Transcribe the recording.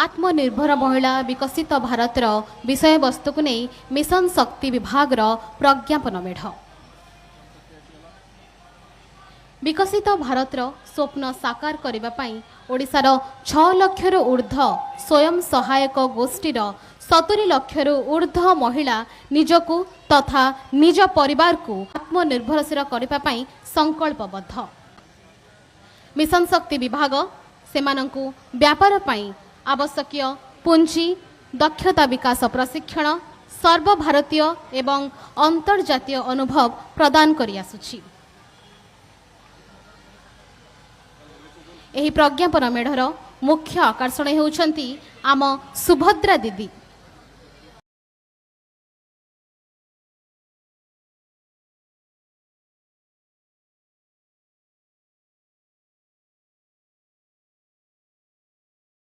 ଆତ୍ମନିର୍ଭର ମହିଳା, ବିକଶିତ ଭାରତର ବିଷୟବସ୍ତୁକୁ ନେଇ ମିଶନ ଶକ୍ତି ବିଭାଗର ପ୍ରଜ୍ଞାପନ ମେଢ଼। ବିକଶିତ ଭାରତର ସ୍ୱପ୍ନ ସାକାର କରିବା ପାଇଁ ଓଡ଼ିଶାର 6 ଲକ୍ଷରୁ ଉର୍ଦ୍ଧ୍ୱ ସ୍ୱୟଂ ସହାୟକ ଗୋଷ୍ଠୀର 70 ଲକ୍ଷରୁ ଉର୍ଦ୍ଧ୍ୱ ମହିଳା ନିଜକୁ ତଥା ନିଜ ପରିବାରକୁ ଆତ୍ମନିର୍ଭରଶୀଳ କରିବା ପାଇଁ ସଂକଳ୍ପବଦ୍ଧ। ମିଶନ ଶକ୍ତି ବିଭାଗ ସେମାନଙ୍କୁ ବ୍ୟାପାର ପାଇଁ ଆବଶ୍ୟକୀୟ ପୁଞ୍ଜି, ଦକ୍ଷତା ବିକାଶ ପ୍ରଶିକ୍ଷଣ, ସର୍ବଭାରତୀୟ ଏବଂ ଅନ୍ତର୍ଜାତୀୟ ଅନୁଭବ ପ୍ରଦାନ କରିଆସୁଛି। ଏହି ପ୍ରଜ୍ଞାପନ ମେଢ଼ର ମୁଖ୍ୟ ଆକର୍ଷଣ ହେଉଛନ୍ତି ଆମ ସୁଭଦ୍ରା ଦିଦି।